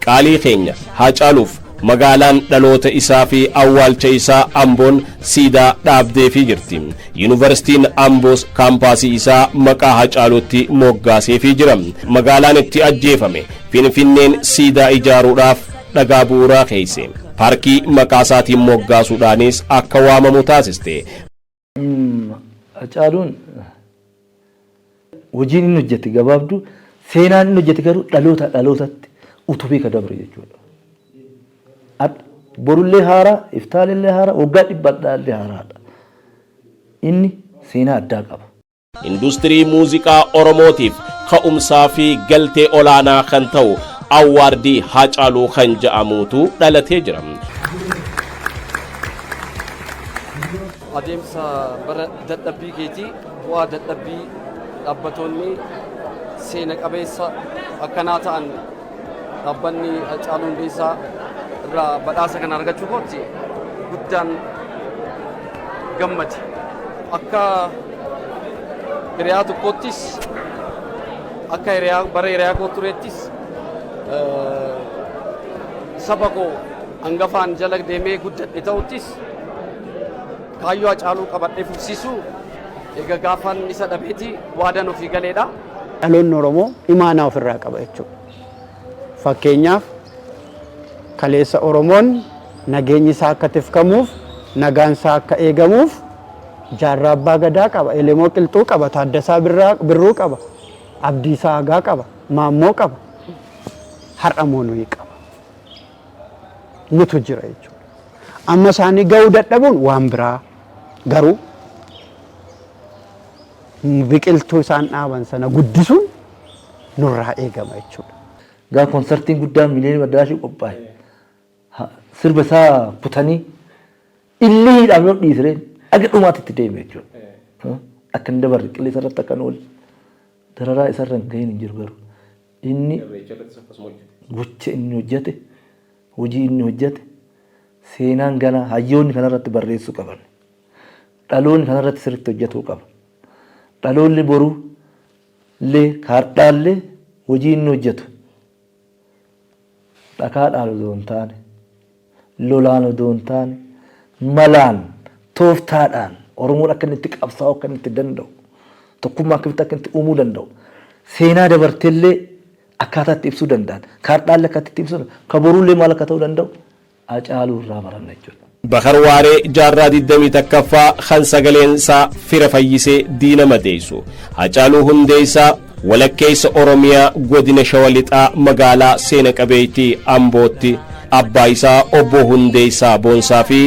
Qaalii keenya Haacaaluuf magaalaan dhaloota isaa fi awwaalcha isaa Amboon siidaa dhaabdeefii jirti. Yuunivarsiitiin Amboos kaampaasii isaa maqaa Haacaaluutti moggaaseefii jira. Magaalaan itti ajjeefame Finfinneen siidaa ijaaruudhaaf dhagaa bu'uuraa keesse. Paarkii maqaa isaatiin moggaasuudhaanis akka waamamu taasiste. Hacaaluun hojiin inni hojjete gabaabduu, seenaan inni hojjete garuu dhaloota dhalootatti utubee ka dabre jechuudha. Borullee haaraa, iftaanillee haaraa, waggaa dhibbadhaallee haaraadha. Inni seenaa addaa qaba. Industirii muuziqaa Oromootiif ka'umsaa fi galtee olaanaa kan ta'u awwaardii Haacaaluu kan ja'amuutu dhalatee jira. Adeemsa bara dadhabbii keetii bu'aa dadhabbii dhaabbatoonni seena qabeessa akkanaa ta'an dhaabbanni Hacaaluu Hundeessaa irraa badhaasa kana argachuu kootti guddaan gammade. Akka hiriyaa tokkoottis, akka hiriyaa bara hiriyaa koo tureettis, saba koo hangafaan jala deemee guddadhe ta'uttis, kaayyoo Hacaaluu qabadhee fufsiisuu egaa gaafan isa dhabeeti waadaan ofii galeedha. Dhaloonni Oromoo imaanaa ofirraa qaba jechuudha. Fakkeenyaaf, kaleessa Oromoon nageenyi isaa akka tifkamuuf, nagaan isaa akka eegamuuf Jaarraa Abbaa Gadaa qaba, Elemoo Qilxuu qaba, Taaddasaa Birruu qaba, Abdiisaa Aagaa qaba, Maammoo qaba. Har'a immoo nuyi qaba. Nutu jira jechuudha. Amma isaanii ga'uu dadhabuun waan biraa, garuu biqiltuu isaan dhaaban sana guddisuun nurraa eegama jechuudha. Gaa konsartiin guddaan Miiliyoonii Addaraashii qophaa'e sirba isaa kutanii illiidhaan yoo dhiisreen aga dhumaatti itti deeme jechuudha. Akka hin dabarre, qilleensa irratti akka hin oolle, dararaa isarra hin gahin hin jiru, garuu inni gocha inni hojjete, hojii inni hojjete, seenaan ganaa hayyoonni kanarratti barreessuu qaban. Dhaloonni kanarratti sirriitti hojjetuu qaba. Dhaloonni boruu illee kaardhaallee hojii inni hojjetu dhakaadhaan odoo hin taane, lolaan odoo hin taane, malaan, tooftaadhaan Oromoon akka inni itti qabsaa'u, akka inni itti danda'u, tokkummaa akkamitti akka inni itti uumuu danda'u, seenaa dabarteellee akkaataa itti ibsuu danda'an, kaardhaallee akkaataa itti ibsuu danda'an, ka boruullee maal akka ta'uu danda'u Hacaaluu irraa baranna jechuudha. Bakar Waaree jaarraa 21ffaa kan sagaleen isaa fira fayyisee diina madeessu. Hacaaluu Hundeessaa walakkeessa Oromiyaa, godina Shawa Lixaa, magaalaa seena qabeettii Ambootti abbaa isaa obbo Hundeessaa Boonsaa fi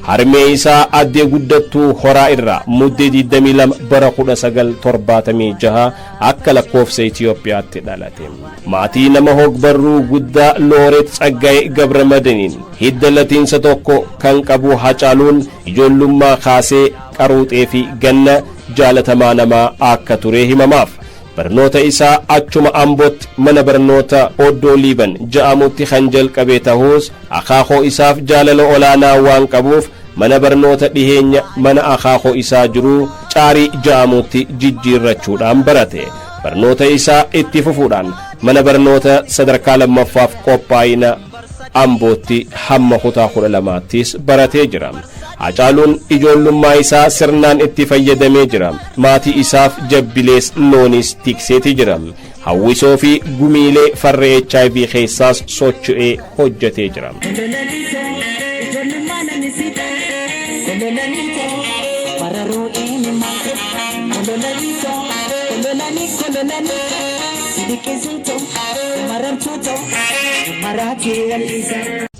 harmee isaa addee Guddattuu Horaa irraa Muddee 22 bara 1976 akka lakkoofsa Itiyoophiyaatti dhalate. Maatii nama hogbarruu guddaa Looreet Tsaggaayee Gabramadaniin hidda latiinsa tokko kan qabu Hacaaluun ijoollummaa kaasee qaruuxee fi ganna jaalatamaa namaa akka ture himamaaf. Barnoota isaa achuma Ambootti mana barnoota Oddoo Liiban ja'amutti kan jalqabe tahuus, akaakoo isaaf jaalala olaanaa waan qabuuf mana barnoota dhiheenya mana akaakoo isaa jiru Caarii ja'amutti jijjiirrachuudhaan barate. Barnoota isaa itti fufuudhaan mana barnoota sadarkaa lammaffaaf qophaa'ina Ambootti hamma kutaa 12ttis baratee jira. Hacaaluun ijoollummaa isaa sirnaan itti fayyadamee jira. Maatii isaaf jabbilees loonis tikseeti jira. Hawwisoo fi gumiilee farra HIV keessaas socho'ee hojjetee jira.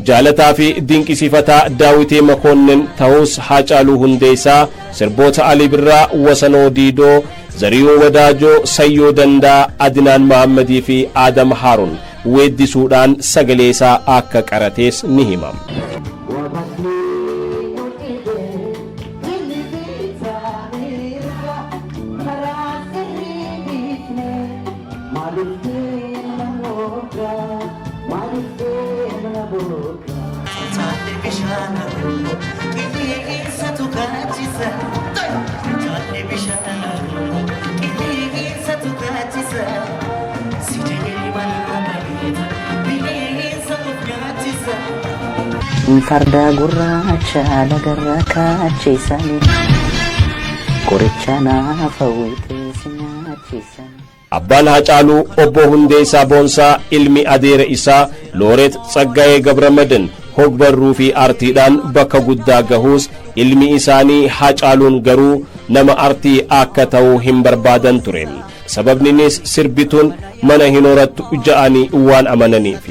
Jaalataa fi dinqisiifataa Daawitee Makoonnin ta'us Haacaaluu Hundeessaa sirboota Alii Birraa, Wasanoo Diidoo, Zariyuun Wadaajoo, Sayyoo Dandaa, Adinaan Mahammadii fi Aadam Haarun weeddisuudhaan sagalee isaa akka qaratees ni hima. Farda gurraacha lagarra kaachisan, qoricha naaf hawwitee si nyaachisan. Abbaan Hacaaluu Obbo Hundeessaa Boonsaa ilmi adeera isaa Looreet Tsaggaayee Gabramadan hogbarruu fi aartiidhaan bakka guddaa gahuus, ilmi isaanii Hacaaluun garuu nama aartii akka ta'uu hin barbaadan ture. Sababninis sirbituun mana hin horattu ja'anii waan amananiif.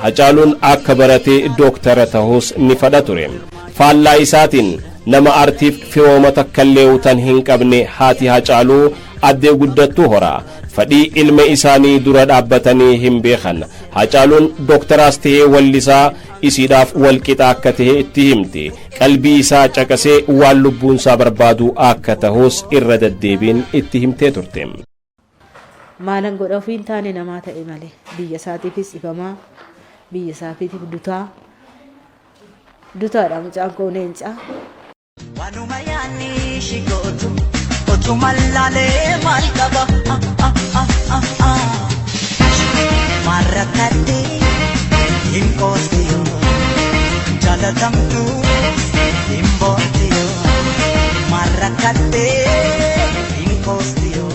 Hacaaluun akka baratee dooktara ta'us ni fadha ture. Faallaa isaatiin nama aartiif firooma takkallee utan hin qabne haati Hacaaluu Addee Guddattuu Horaa fadhii ilma isaanii dura dhaabbatanii hin beekan. Hacaaluun dooktaraas ta'ee wallisaa isiidhaaf walqixa akka ta'e itti himti. Qalbii isaa caqasee waan lubbuunsaa barbaadu akka ta'us irra deddeebiin itti himtee turte. Maalan godha, ofii hin taane namaa ta'e malee, biyya isaatiifis ifamaa, biyya isaatiif dutaa dutaadha mucaan koo leencaa. Waanuma yaadni ishii gootu otuma laalee maal qaba? Maal rakkadde, hin qoosti yoo jaalatamtu, hin boonti yoo, maal rakkadde, hin qoosti yoo.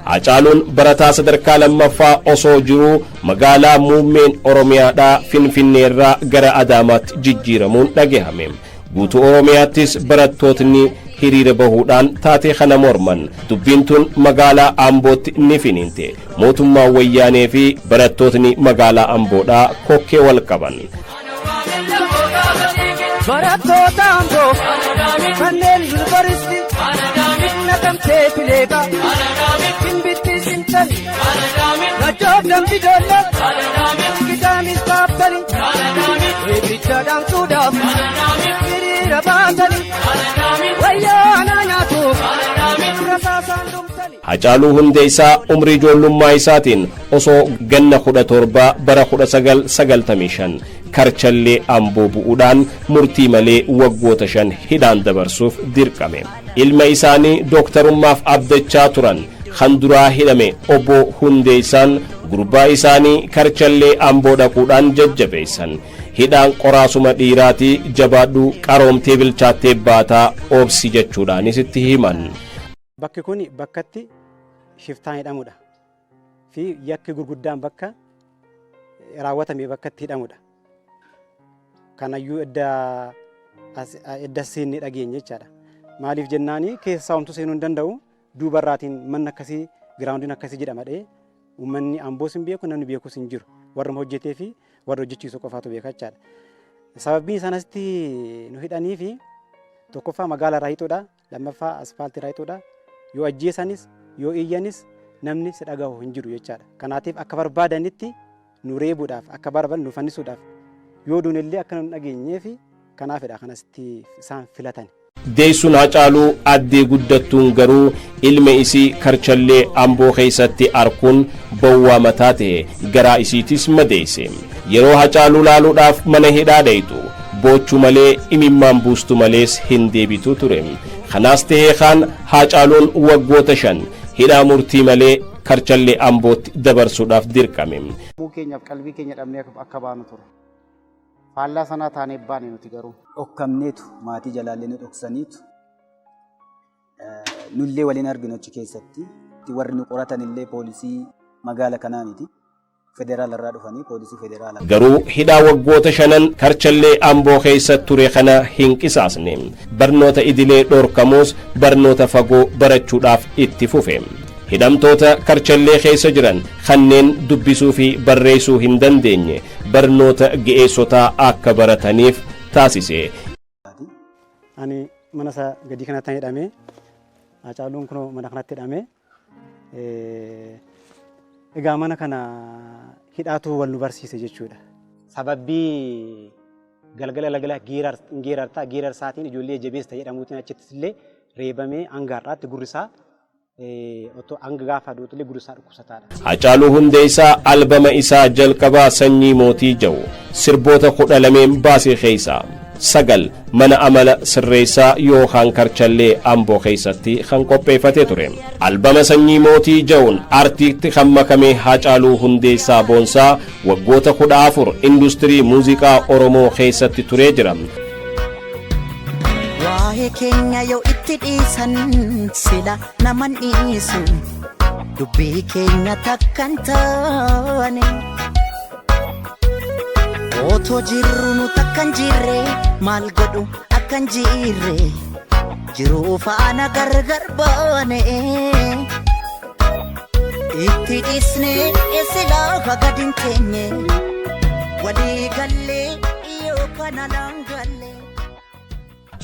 Hacaaluun barataa sadarkaa lammaffaa osoo jiruu magaalaa muummeen Oromiyaadhaa Finfinneerraa gara Adaamaatti jijjiiramuun dhagahame. Guutuu Oromiyaattis barattootni hiriira bahuudhaan taatee kana morman. Dubbiin tun magaalaa Ambootti ni finiinte. Mootummaan Wayyaanee fi barattootni magaalaa Amboodhaa kokkee wal qaban. Barattoota Amboo kanneen yuunivarsiitii Naqamtee Fileeqa Gimbitti Simtani Najjoof Dambidoollee Gidaamis baaftani eebbicha dhaamsuudhaaf hiriira baatani wayyaanaa nyaatuuf rasaasaan dhumtani. Hacaaluu Hundeessaa umrii ijoollummaa isaatiin osoo ganna 17 bara 1995 karchallee Amboo bu'uudhaan murtii malee waggoota 5 hidhaan dabarsuuf dirqame. Ilma isaanii dooktarummaaf abdachaa turan kan duraa hidhame Obbo Hundeessaan gurbaa isaanii karchallee Amboo dhaquudhaan jajjabeessan. Hidhaan qoraasuma dhiiraatii, jabaadhu, qaroomtee bilchaattee baataa, obsi jechuudhaanis itti himan. Bakki kun bakkatti shiftaan hidhamudha. Fi yakki gurguddaan bakka raawwatame bakka itti hidhamudha. Kanayyuu edda seennee dhageenye jechaadha. Maaliif jennaani, keessaa homtuu seenuu hin danda'u, duubarraatiin manni akkasii, groundiin akkasii jedhama dhee uummanni Amboos hin beeku, namni beekus hin jiru. Warra hojjetee fi warra hojjechiisu qofaatu beeka jechaadha. Sababbiin isaan asitti nu hidhanii fi tokkoffaa magaalaa irraa hiixuudha, lammaffaa asfaaltii irraa hiixuudha. Yoo ajjeesanis yoo iyyanis namni si dhagahu hin jiru jechaadha. Kanaatiif akka barbaadanitti nu reebuudhaaf, akka barbaadan nu fannisuudhaaf, yoo duunillee akka nu dhageenyee fi kanaafidha kanasitti isaan filatan. Deessuun Hacaaluu Addee Guddattuun garuu ilma isii karchallee Amboo keessatti arkuun bowwaa mataa ta'e, garaa isiitis madeesse. Yeroo Hacaaluu laaluudhaaf mana hidhaa dhayitu boochuu malee, imimmaan buustu malees hin deebitu ture. Kanaas ta'ee kaan Hacaaluun waggoota 5 hidhaa murtii malee karchallee Ambootti dabarsuudhaaf dirqame. Sammuu keenyaaf qalbii keenya dhabnee akka baanu ture. Faallaa sanaa taanee baane nuti garuu. Dhokkamneetu, maatii jalaallee nu dhoksaniitu, nullee waliin arginu achi keessatti. Warri nu qoratan illee poolisii magaala kanaa miti. Federaala irraa dhufanii, poolisii federaalaa. Garuu hidhaa waggoota shanan karchallee Amboo keessa ture kana hin qisaasne. Barnoota idilee dhorkamuus barnoota fagoo barachuudhaaf itti fufe. Hidhamtoota karchallee keessa jiran kanneen dubbisuu fi barreessuu hin dandeenye barnoota ga'eessotaa akka barataniif taasise. Ani mana isaa gadii kanatti hidhame. Hacaaluun kunoo mana kanatti hidhame. Egaa mana kana hidhaatu wal nu barsiise jechuudha. Sababbii galgala galgala geerartaa geerarsaatiin ijoollee jabeessa jedhamuutiin achittis illee reebamee hanga har'aatti gurri isaa otoo hanga gaafa duutullee gurri isaa dhukkubsataadha. Hacaaluu Hundeessaa albama isaa jalqabaa Sanyii Mootii jedhu sirboota 12n baasee keessaa. 9 mana amala sirreessaa yookaan karchallee Amboo keessatti kan qopheeffate ture. Albama Sanyii Mootii ja'uun aartiitti kan makame Haacaaluu Hundeessaa Boonsaa waggoota 14 industirii muuziqaa Oromoo keessatti turee jira. Waa'ee keenya yoo itti dhiisan sila naman dhiisu, dubbii keenya takkan taane. Otoo jirru nu takkan jirre, maal godhu akkan jirre, jiruu faana gargar baane. Itti dhiisne silaa gadi hin teenye, walii gallee yookaan alaan galle.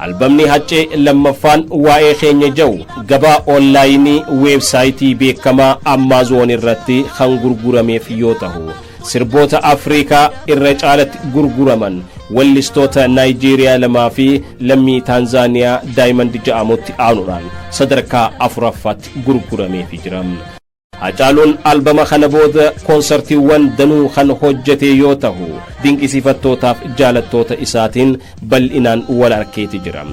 Albamni Haccee lammaffaan Waa'ee Keenya ja'u gabaa oonlaayinii weebsaayitii beekamaa Amaazoon irratti kan gurgurameef yoo ta'u, sirboota Afriikaa irra caalatti gurguraman wallistoota Naayijeeriyaa lamaa fi lammii Taanzaaniyaa Daayimand ja'amutti aanuudhaan sadarkaa afuraffaatti gurgurameef jira. Hacaaluun albama kana booda koonsartiiwwan danuu kan hojjete yoo ta'u, dinqisiifattootaaf jaalattoota isaatiin bal'inaan wal arkeeti jira.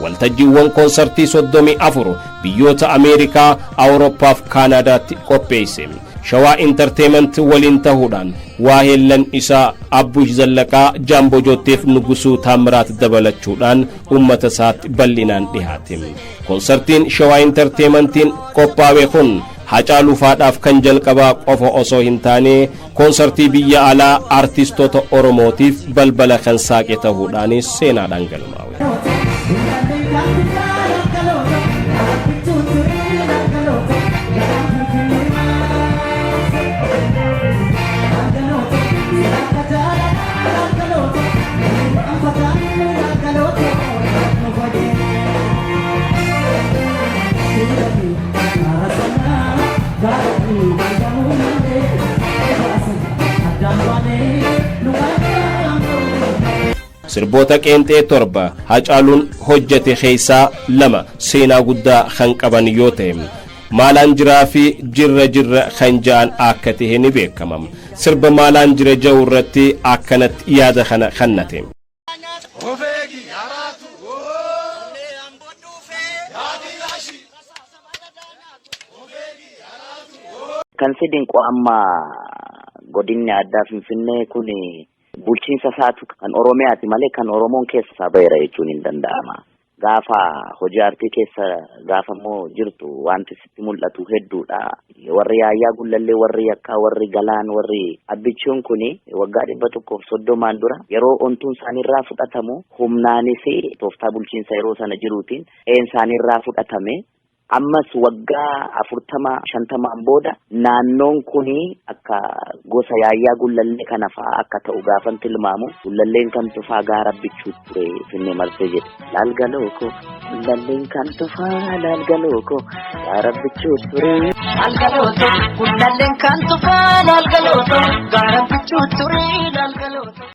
Waltajjiiwwan koonsartii 34 biyyoota Ameerikaa, Awurooppaaf Kaanaadaatti qopheesse. Shawaa Intarteement waliin ta'uudhaan waaheellan isaa Abbush Zallaqaa, Jaamboo Jootteef Nugusuu Taamiraat dabalachuudhaan uummata isaatti bal'inaan dhihaate. Koonsartiin Shawaa Intarteementiin qophaa'e kun Hacaaluu faadhaaf kan jalqabaa qofa osoo hin taane, koonsartii biyya alaa artistoota Oromootiif balbala kan saaqe ta'uudhaanis seenaadhaan galmaa'e. Sirboota qeenxee 7 Hacaaluun hojjete keessaa 2 seenaa guddaa kan qaban yoo ta'e, Maalaan Jiraa fi Jirra Jirra kan ja'an akka ta'e ni beekama. Sirba Maalaan Jira ja'u irratti akkanatti yaada kana kennate. Kan si dinqu amma godinni addaa Finfinnee kun bulchiinsa isaatu kan Oromiyaati malee kan Oromoon keessa isaa baheera jechuun hin danda'ama. Gaafa hojii aartii keessa gaafa immoo jirtu wanti sitti mul'atu hedduudha. Warri Yaayyaa Gullallee, warri Yakkaa, warri Galaan, warri Abbichuun kuni waggaa 130n dura yeroo ontuun isaaniirraa fudhatamu humnaanis tooftaa bulchiinsa yeroo sana jiruutiin qe'een isaaniirraa fudhatame. Ammas waggaa 40 50n booda naannoon kuni akka gosa Yaayyaa Gullallee kana fa'aa akka ta'u gaafan tilmaamu, Gullalleen kan tufaa gaara Abbichuu ture Finfinnee marsee jedhe. Laalgaloo koo Gullalleen kan tufaa, laalgaloo koo gaara Abbichuu ture. Laalgaloo koo Gullalleen kan tufaa, laalgaloo koo gaara Abbichuu ture, laalgaloo koo.